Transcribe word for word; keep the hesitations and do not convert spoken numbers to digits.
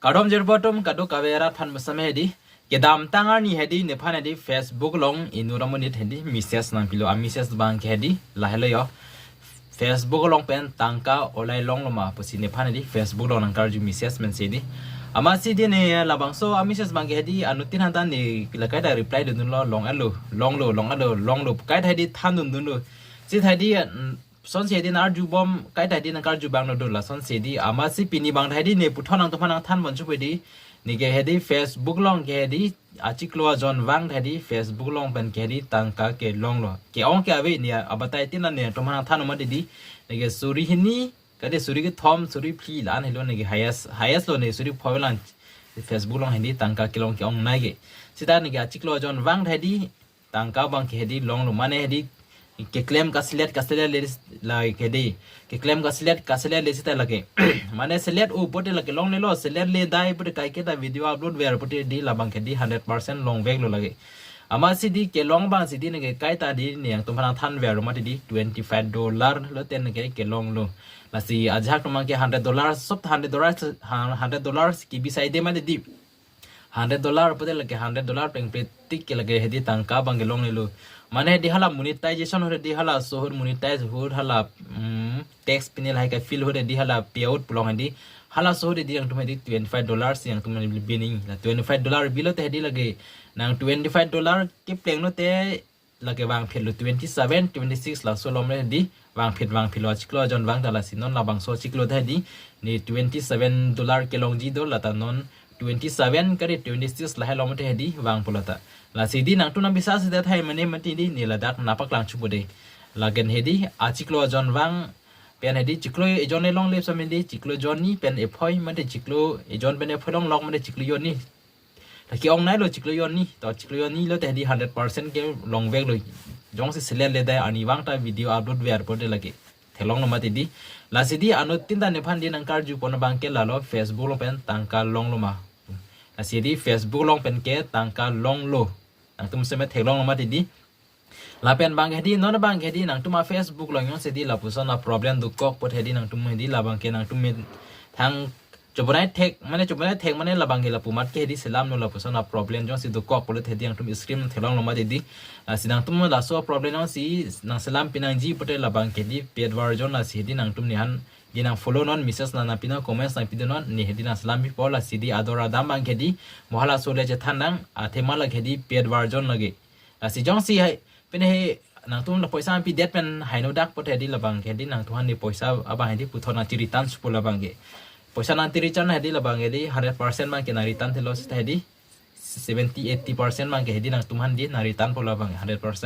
Kardom jirpo atum kadokave arat aphan pusitame hedi. Kedamtang arni hedi nephan hedi Facebook along inut amonit hedi message nangpilo, a message abang ke hedi lahelo jo. Facebook along pen tangka olai longlo ma pusi nephan hedi Facebook along nangkarju message pen si hedi. Amatsi hedi ne labangso a message abang ke hedi anuttin aphan ta ne la kaita reply dundunlo, long-etlo, longlo, long-etlo, longlo, kaita hedi than dundunlo. Seta hedi, mm, sonsi hedi nang-arjubom, kaita hedi nangkarju abang no do, lasonsi hedi. Amatsi pini abang ta hedi ne puthot nangtumphan nangthan ponchuk hedi. Neke hedi Facebook along ke hedi achiklo ajon vang ta hedi Facebook along pen ke hedi tangka kelonglo. Ke-ong ke ave, ne abatai tin la ne nangtumphan nangthan mati hedi. Neke suri hini, kade suri kethom, suri phli la-an helo, neke highest, highest lo, ne suri phongo lang. Facebook along hedi tangka kelong ke-ongnei ke. Seta neke achiklo ajon vang ta hedi tangka abang ke hedi longlo, mane hedi keklem kaselet kaselet le, la ke hedi keklem kaselet kaselet le seta lake. Mane selet-o pulote lake longlelo, selet-le dai pulote kaike ta video upload ver pulote hedi labang ke hedi hundred percent longveklo lake. Amatsi hedi kelong abang si hedi neke kaita hedi ne nangtumphan nangthanver mati hedi twenty five dollar lote neke kelonglo. Lasi ajahak atum abang ke hundred dollar, sob hundred dollar, hundred dollar kebi saide mati hedi. Hundred dollar pulote lake hundred dollar pengpre tik ke lake hedi tangka abang kelonglelo. Mane hedi hala monetization ahut hedi halaso ahut monetize ahut hala, mm, tax pine lahai ke fill ahut hedi hala payout pu long hedi. Halaso ahut hedi nangtum hedi twenty five dollars nangtum hedi bi nangji. La twenty five dollar bilote hedi lake nang twenty five dollar keplenglote lake vangphetlo, twenty seven, twenty six laso along le hedi vangphet vangphetlo achiklo ajon vang ta. Lasi non labangso achiklo ta hedi ne twenty seven dollar kelongji do, lata non twenty seven kade twenty six lahai along te hedi vangpo lata. Lasi hedi nangtum nang bisa seta thai mane mati hedi ne ladak nangpaklang chupode. Lagen hedi achiklo ajon vang pen hedi chiklo ejon elongle pusitame hedi chiklo ejon ni pen ephoi mate chiklo ejon pen ephoi longlok mate chiklo ejon ni. Lake ongneilo chiklo ejon ni, to chiklo ejon ni lote hedi hundred percent kelongveklo. Jongsi selet-le dai arnivang ta video upload ver pulote lake theklonglo mati hedi. Lasi hedi anuttin ta nephan hedi nangkarjupon abang ke lalo, Facebook along pen tangka longlo ma. Lasi hedi Facebook along pen ke tangka longlo. Nangtum pusitame theklonglo mati hedi. Lapen abang ke hedi, non abang ke hedi nangtum a Facebook along jongsi hedi lapuson a problem dokok pulote hedi nangtum hedi labang ke nangtum methang chobonai thek, mane chobonai thek mane labang ke lapu amat ke hedi selamlo, lapuson a problem jongsi dokok pulote hedi nangtum screen theklonglo mati hedi. Lasi nangtum laso a problem jongsi nangselam pinangji pulote labang ke hedi paid version, lasi hedi nangtum nephan hedi nang follow non, message nang nangpinon, comments nangpinon, ne hedi nangselam pipo. Lasi hedi ador adam abang ke hedi mo halaso le chethan nang, athema lake hedi paid version lake. Lasi jongsi hai, pine he nangtum la poisa nangpidet pen hainodak pulote hedi labang ke hedi nangtum aphan ne poisa abang hedi puthot nangchi return supo labang ke. Poisa nangchi return hedi labang ke hedi hundred percent abang ke nang return thelo seta hedi seventy eighty percent abang ke hedi nangtum aphan hedi nang return po labang hundred percent.